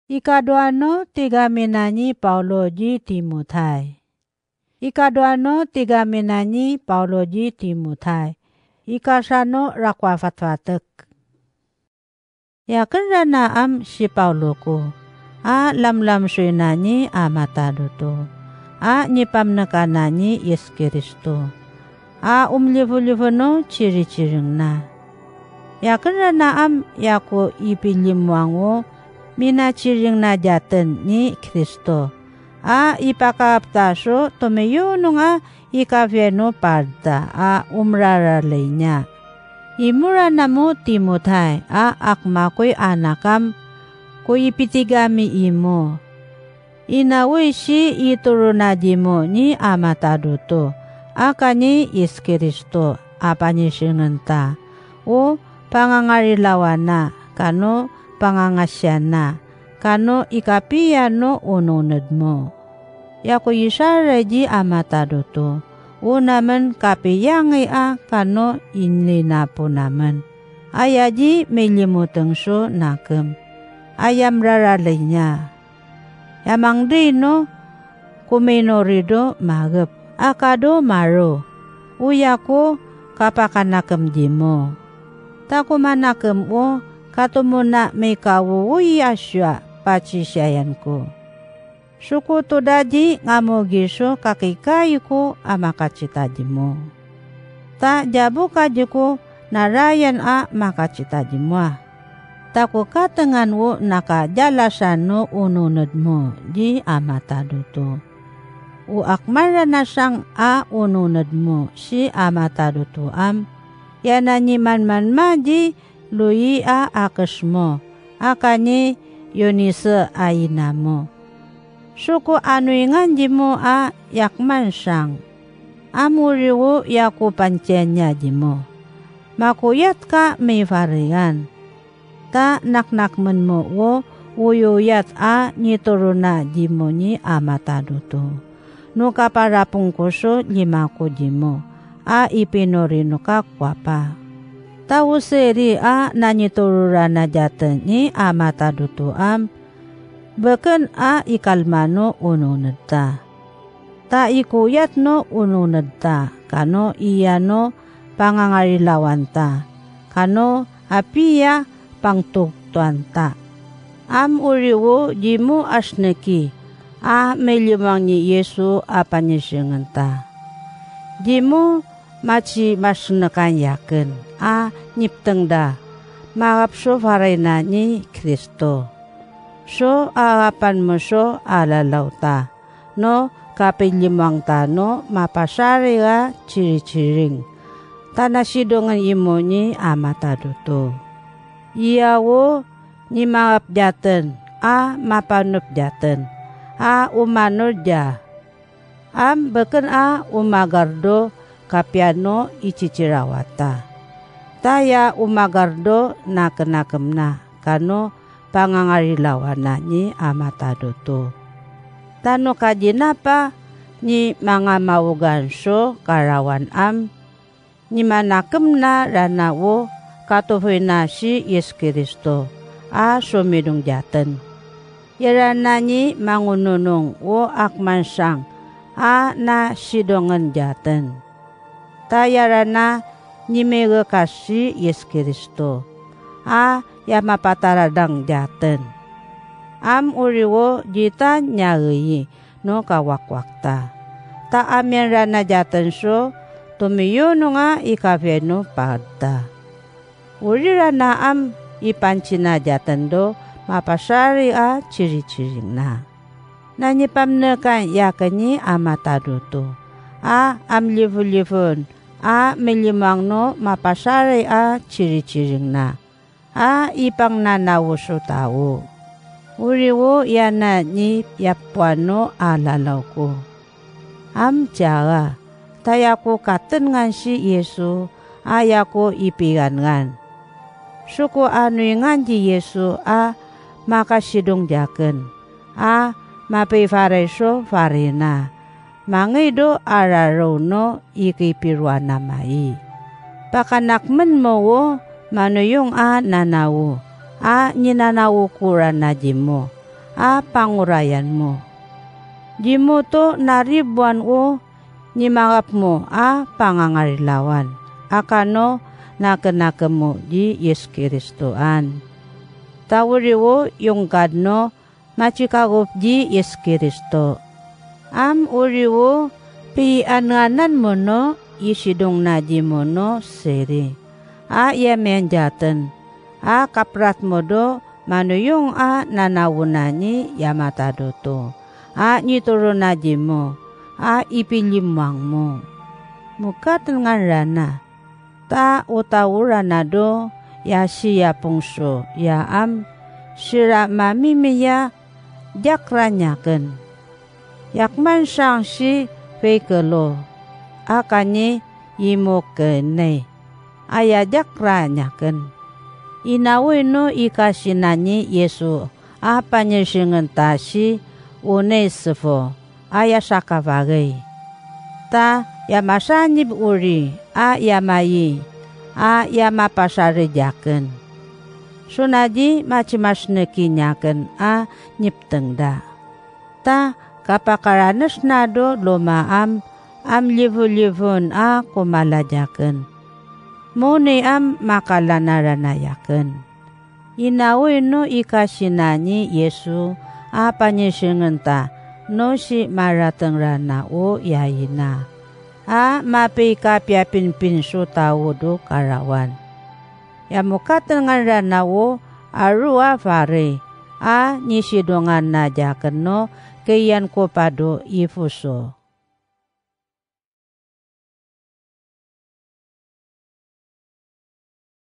Ikaduano tiga minani Paulo ji Timotai. Ikaduano tiga minani Paulo ji Timotai. Ikasano rakwa fatfatek. Yaken rana am si Paulo ko. A lamlam suinani amataduto. A nipamnakanani Yesu Kristo. A umlivu-livuno ciri-ciring na. Yaken rana am yaku ipilimuango mina ciring na jaten ni Kristo. A ipakaapta so tumiyuno nga ikavyeno parda a umraralay niya. Imura na mo Timothy a akmakoy anakam ko ipitigami imo. Inawi si iturunadi mo ni amataduto a kani Yesu Kristo a panisingenta o pangangarilawana kano pangangasyana kano ikapiyano ununod mo. Yaku isaredi amataduto o naman kapiyangay a kano inlinapo naman. Ayadi milimuteng so nakem. Ayam raralay niya. Yamang dino kuminorido magep akado maro. Uya ko kapakanakem di mo. Takumanakem o katumuna may kawuwi asya pacisyayan ko. Suku tudadi ngamugiso kakikayo ko amakacitadi mo. Ta jabu kaji ko narayan a makacitadi mo. Ta ko katengan wo nakajalasan no ununod mo di amataduto. U akmaranasang a ununod mo si amataduto am. Yanani man man ma di lui a akes mo. Akani yonise aina mo. Suku anuingan di mo a yakman sang. Amuriwo yaku pancenya di mo. Makuyat ka may farigan. Ta naknakmen mo wo uyuyat a nituruna di mo ni amataduto. No kaparapong kuso lima ko di mo. A ipinorino ka kwapa. Tawuseri a naniturura na jaten ni amataduto am. Beken a ikalmano ununod ta. Ta ikuyat no ununod ta, kano iyano pangangarilawan ta, kano apia pangtugtuan ta. Am uriwo di mo asneki, a melimang ni Yesu a panisingan ta. Di mo machi masnekan yaken, a nipteng da, maapso farayna ni Kristo. So aapan mo so alalaw ta, no kapilimang ta no mapasari ka ciri-ciring. Tanasidongan imo ni amataduto. Iyawo ni maapjaten, a mapanupjaten, a umanodja. Am beken a umagardo kapiano icicirawata. Taya umagardo nakenakemna kano pangangarilawana ni amataduto. Tano kajinapa ni mga mawugan so karawan am, ni manakemna ranawo katuhoy na si Yesu Kristo a sumidong jaten. Yarana ni mangununong wo akmansang a na sidongan jaten. Tayarana ni kasi Yesu Kristo a yamapataradang jaten. Am uriwo jita nyageyi no kawakwakta. Ta amyan rana jaten so tumiyuno nga ikaveno padta. Uri rana am ipancina jaten do mapasari a ciri-ciring na. Nanipamnekan yakeni amataduto. A amlivu-livun a milimang no mapasari a ciri-ciring na. A ipang nanawuso tao. Uriwo yana ni yapuano alalaw ko. Am tiyaga, tayako katengan si Yesu, ayako ipigangan. Suko anuingan di Yesu a makasidong jaken. A mapifareso farina. Mangido araraw no ikipirwana mai. Pakanakmen mo wo manuyong a nanawo. A ninanawo kura na di mo. a pangurayan mo. Jimo to naribuan o nimangap mo a pangangarilawan. Akano nakenake mo ji Yesu Kristo an. Ta uriwo yongkadno machikagup ji Yesu Kristo. Am uriwo pianganan mo no isidong na ji mo no seri. A yamenjaten. A kaprat mo do manuyong a nanawunani yamata to. A nituro na ji mo. A ipilimwang mo. Mukaten rana. Ta utawurana do ya siya pungso ya am sira mamimiya jakranyaken. Yakman sang si fekelo. Akani imo kene. Aya jakranyaken. Inawino ikasinani Yesu a panyesingen tasi Onesifo aya sakavagay. Ta yamasanib uri a yamayi a yamapasarijaken. Sunaji machimasnekinyaken a niptengda. Ta kapakaranes nado loma am am livu-livun a kumalajaken. Muni am makalanaranayaken. Inawino ikasinani Yesu a panyesingenta no si maratengrana o yaina. A mapi kapiapinpin su tawo do karawan. Yamukatengan rana wo arua fare a nisidongan na jaken no keyan kopado ifuso.